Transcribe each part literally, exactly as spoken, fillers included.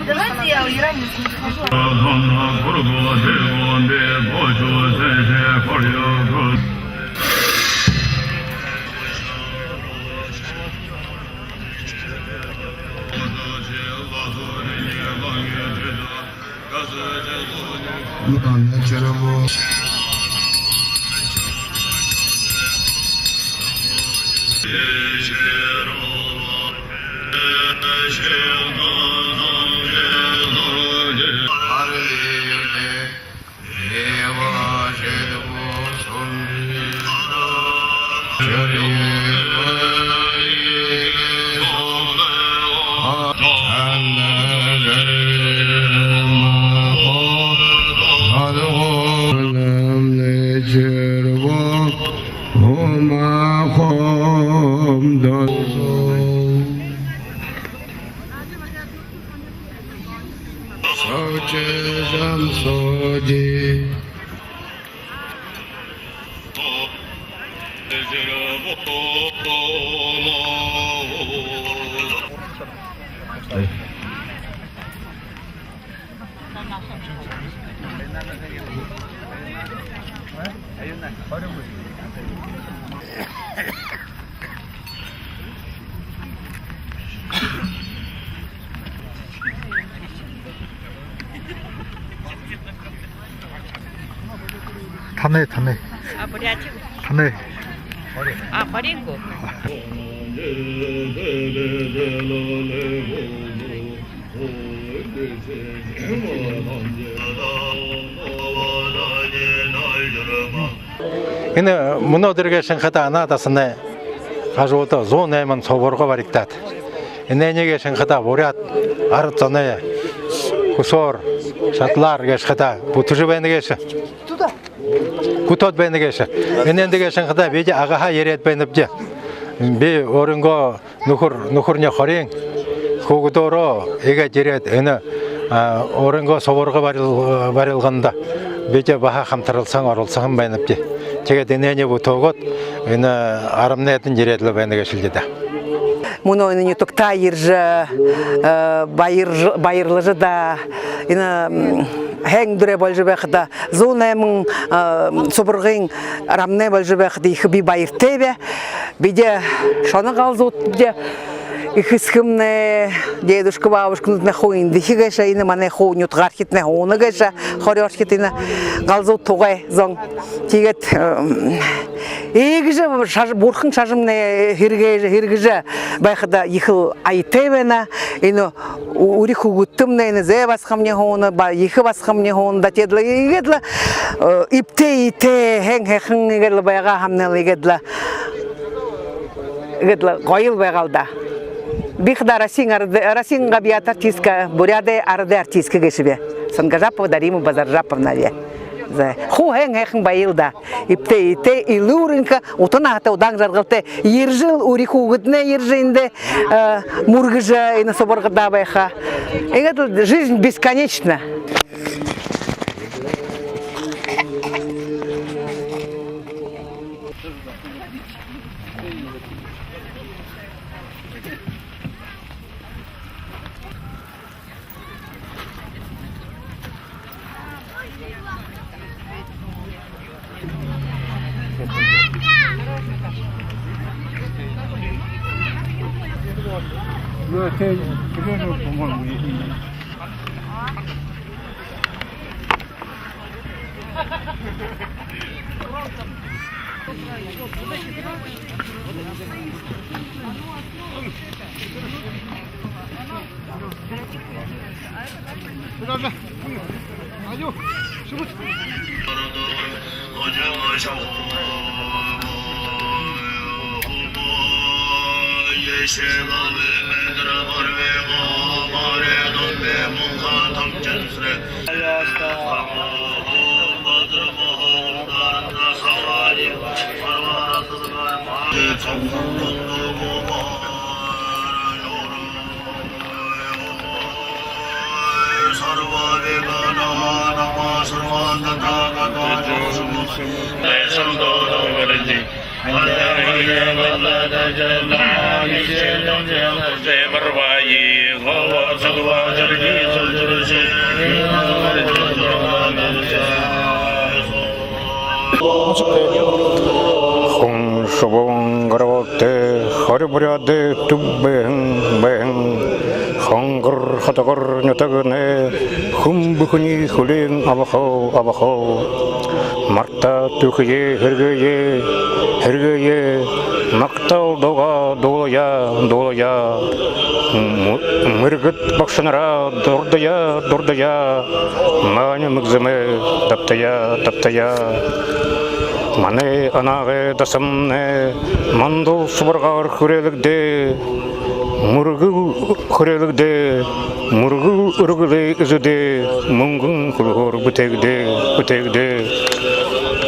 Давайте я раньше не схожу. Танай, танай. А, бурятик. Танай. А, паринку. Энэ мүнөөдэр гээшэнь хадаа Анаа дасанай хажууда зуун найман субарга баригдаад, энээниие гээшэнь хадаа буряад арад зоной хүсөөр, шадалаар гээшэ хадаа бүтэжэ байна гээшэ. Бүтөөд байна гээшэ. Энээндэ гээшэнь хадаа бидэ Агааһаа ерээд байнабди. Би өөрынгөө нүхэр, нүхэрни хориин хүүгэдөөрөө иигээд ерээд, энэ, а, өөрынгөө субарга барил-, барилганда бидэ баһа хамтаралсаһан, оролсоһон байнабди. Тиигээд энээниие бүтөөгээд, энэ арамнайдань ерээд лэ байна гээшэл даа. Мүнөө энэ нютагтаа ержэ, э, баяр-, баярлажа даа, энэ, м, һайн үдэрөө болжо байхада, зуун найман, э, субаргын арамнай болжо байхада, ехэ би баяртайб. Бидэ шоно галзууд, бидэ эхэ эсэгэмнай, дедушка, бабушканууднай хуу эндэхи гээшэ, энэ манай хуу нютагаархидтнай һууна гээшэ, Хориоорхид, энэ галзууд тугай зон. Тиигээд, эм, иигэжэ шаж-, бурхан шажамнай һэргээжэ, һэргээжэ байхада ехэл аятай байна. Энэ ү-, үри хүүгэдтэмнай, энэ зээ басагамни һууна, ба-, ехэ басагамни һууна даа, тиигээд лэ, иигээд лэ, э, эбтэй эетэй, һайн һайхан иигээд лэ байгаа һаамнай лэ, иигээд лэ, иигээд лэ гоёл байгаал даа. Би хадаа Россиин арад-, Россиин габьяата артистка, Буряадай арадай артистка гээшэб. Сангажапова Дарима Базаржаповна бэ. За, хуу һайн һайхан байял даа. Эбтэй эетэй, элүүр энхэ, ута наһатай, удаан жаргалтай, ержэл, үри хүүгэднай ержэ эндэ, э, мүргэжэ, энэ субаргада байха. Иигээд лэ жизнь бесконечна. Ну, это, по-моему, и, и Хун шубуун гарбалтай, хори буряадай түб байһан, байһан. Хонгор хотогор нютагнай хүн бүхэниие хүлеэн абахал, абахал. Мартаа түүхэеэ, һэргээеэ, һэргээеэ, магтаал дуугаа дуулая, дуулая. Мү-, мэргэд багшанараа дурдая, дурдая. Маани мэгзэмээ дабтая, дабтая. Манай Анаагай дасамнай мандал субаргаар хүрээлэгдээ, мүргэл хүрээлэгдээ, мүргэл үргэлэй эзэдээ мүнгэн хүлһөөр бүтээгдээ, бүтээгдээ.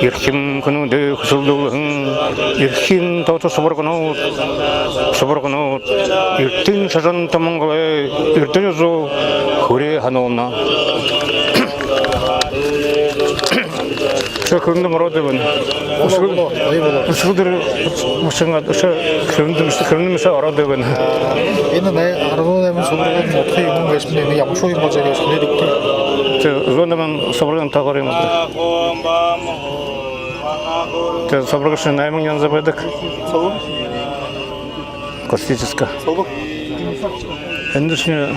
Эрхим хүнүүдэй хүсэлдүүлһэн эрхим тоото субарганууд, субарганууд Эрдэни шажан Тумангалай Эрдэни зуу хүрээ һануулна. Үшөө Хэбэндэмнай ороод байна. Үшөө, үшөө дээрэ машинаар, үшөө Хэбэндэмнай, үшөө Хэбэндэмнай машинаар ороод байна. Энэ най-, арбан найман субаргын удхын юумэн гээшэмнай, энэ ямар шуу юм болжо байгаа гээшэб, нэрэ үгыт. Тэ, зуун найман субаргын тоогоор юм даа. Тэ, субарга шэнь найман янза байдаг. Классическа. Эндэ шэнь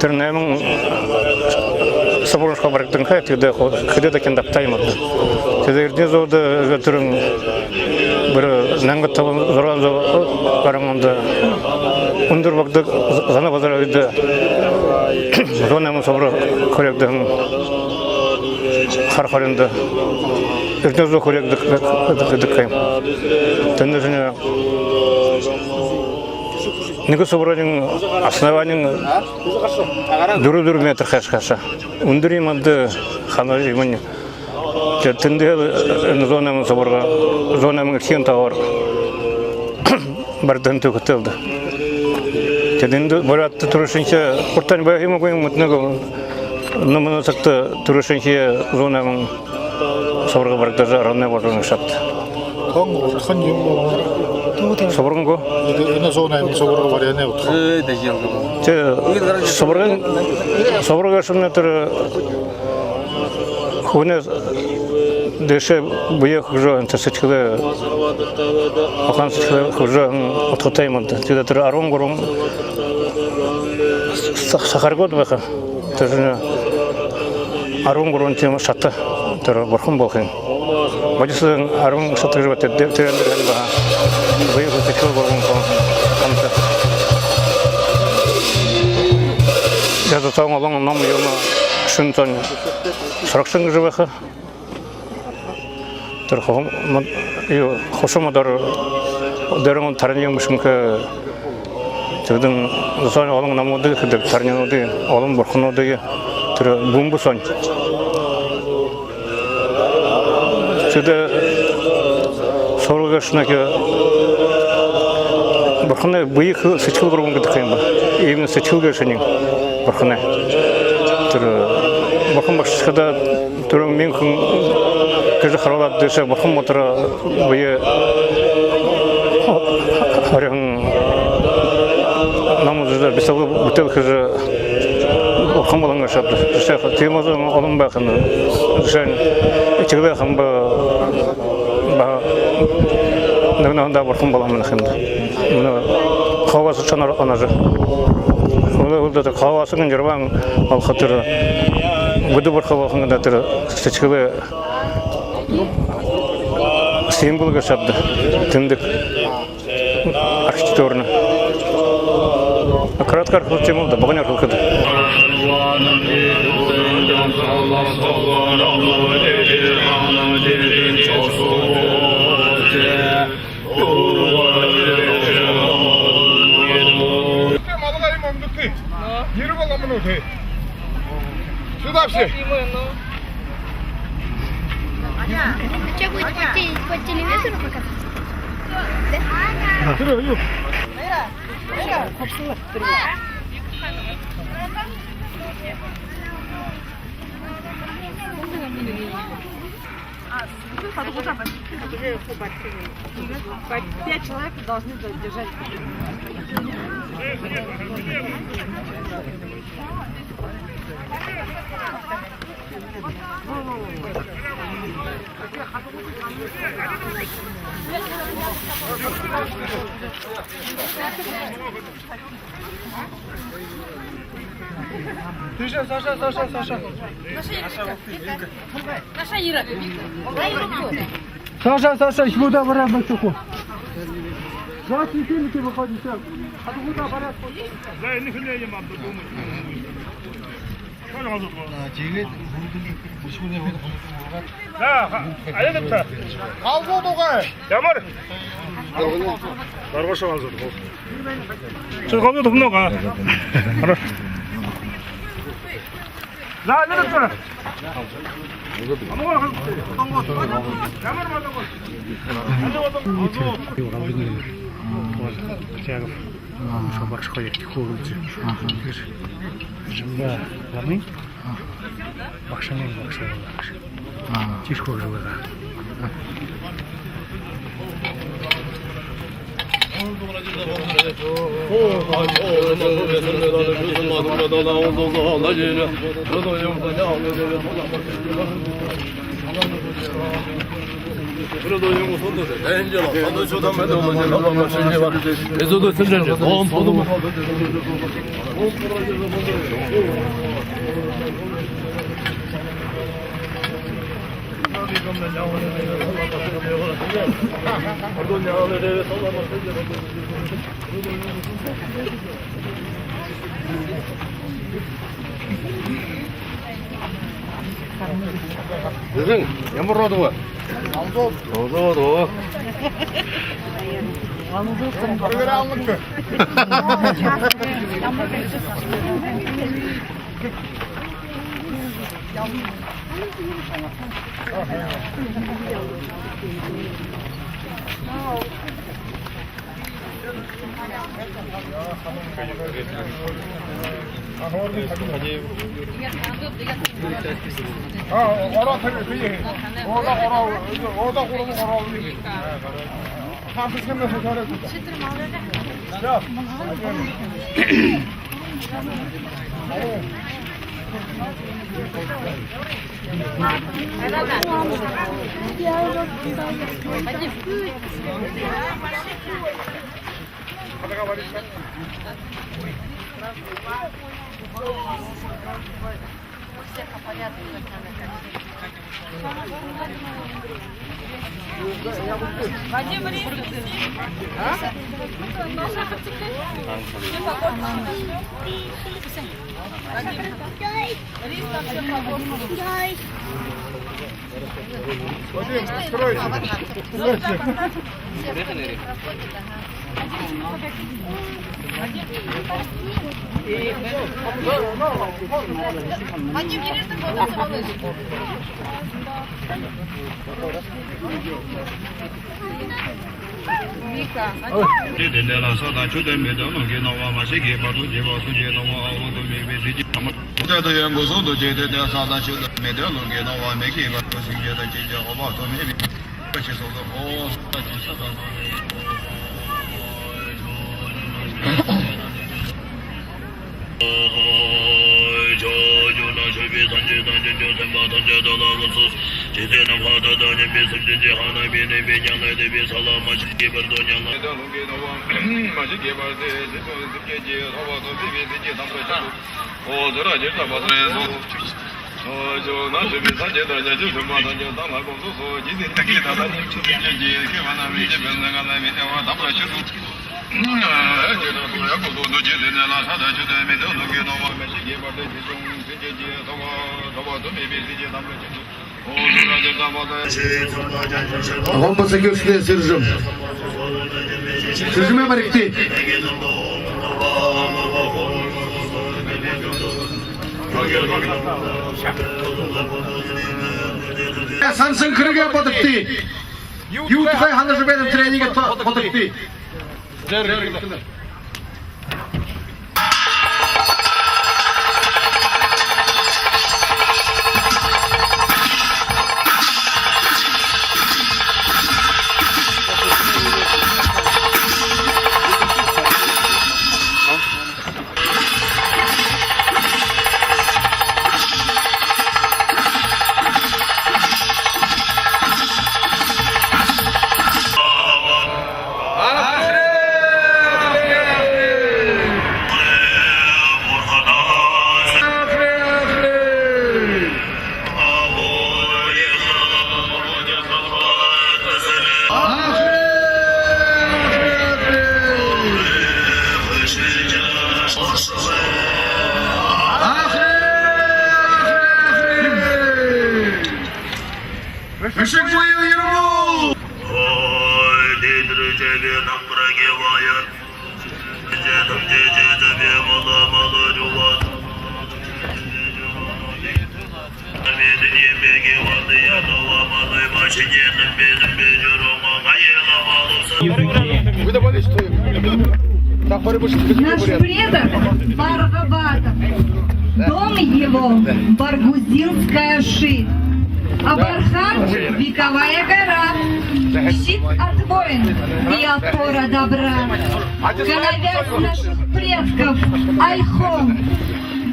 тэрэ найман субарга шэнги баригданхай, тиигээд хо-, хэдэ дахин дабтаа юм даа. Тиигээд Эрдэни зууда, э, түрүүн Бүри мянга табан зургаан зуу гаран ондо Үндэр Багдаг, Зана-Базар ойдо зуун найман субарга хүреэгдэһэн, хара хориндо эрдэнэ зуу хүреэгдэһэн гэдэг юм. Тэндэ шэнэ нэгэ субаргын основаниинь дүрбэ-дүрбэ метр хаш хаша. Үндэр юм, эндэ хана юм. Тиигээд тэндэ, э, зуун найман субарга, зуун найман эрхим тоогоор баригдаһан түүхэтэй лэ даа. Тиигээд эндэ Буряадта түрүүшынхиеэ, урдань байһан юм гү, мүнөө гү, но мүнөө сагта түрүүшынхиеэ зуун найман субарга баригдажа, арганай боложо байна гээшэ ааб даа. Тон удхань юм болоо. Субаргань гү? Энэ, энэ зуун найман субарга бариһанай удха. Тээ, субаргын, субарга гээшэмнай тэрэ хүнэй дээшээ бэеэ хүгжөөхэ, энэ сэдьхэлээ, ухаан сэдьхэлээ хүгжөөхэ удхатай юм даа. Тиигээд тэрэ арбан гурбан са-, сахаргууд байха. Тэрэшни арбан гурбан тиимэ шата, тэрэ бурхан болохо юм. Бодисадын арбан шата гэжэ бэд, тэрэ, тэрэ, тэрэ баһа. Бэеэ хүгжөөхэ гурбан хон хамта. Яза тоон олон ном юумэ шэн тоон сурагшан гэжэ байха. Тэрэ хо-, мо-, юу, хуша модоор дээрэнь тарни юм бэшэнхэй. Тиигээд зон олон номуудые хэдэг, тарнинуудые, олон бурхануудые, тэрэ бүмбэ соонь. Тиигээд субарга гээшэнь бурханай бэеэ хэ-, сэдьхэл гурбан гэдэг юм ба. Именно сэдьхэл гээшэнь бурханай. Тэрэ бурхан багшахадаа түрүүн миин хүн гэжэ харуулаад, дээшээ бурхан мотор бэеэ хориһон, ном үзэжэ, бисалга бүтээл хэжэ, бурхан болоһон гээшэ ааб даа. Жэшээ, тиимэ олон байха. Жэшээнь, Этигэлэй хамба баһа нэгэ нэгэндээ бурхан болоһон байна ха юм даа. Мүнөө Хогоос шонор оножо. Хүлэ-, хүлдэ тэрэ Хогоосой гүн, Нирван болохо, тэрэ бүдэ бурхан болохо гүн даа, тэрэ сэдьхэлэй символ гээшэ ааб даа. Тэмдэг архитектурна. Краткаар хэлэхэ юм бол даа, богонёор хэлэхэдэ. Малгай юм, ондотой. Нэрэ болоо мүнөө тээ. Сюда все. А чё, будет по те-, по телевизору показывать? Да? Сюда, Юр. Пять человек должны держать. Саша, Саша, Саша, Саша. Саша, Ира. Саша, Саша, сюда, обратно, чуку. За светильники выходите. Откуда обратно? За, я не жалею, мам, подумай. Тиигээд. За, ха-, аяа даа. Галзууд угай. Ямар? Гаргашаа галзууд угай. Чи галзууд угнаа. Ара. За, аяа даа. Ямар? Тягов. Багша хоёр хөөрэлдэжэ. Аха. Шамба ламын багшын багша болоо. Аа. Тиишээ хөөрэлдэжэ байгаа. Эзэн, ямар род бэ? Андууд. Андууд, оо. Андууд. Вадим, рис. Вадим, скройся. Вадим, не режь, ты вот отсюда. Гомбо сэгюсэнэй сэржэм. Сэржэмэй баригты. Һансан хэрэгээ бодогты. Юутэй һанажа байнаб, тэрэниие бодогты. Вы добавили, что... Наш предок Баргабатов, дом его Баргузинская Ши, а бархан — вековая гора, щит от войн и опора добра, коновязь наших предков — Ольхон,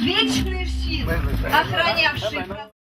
вечный щит, охранявший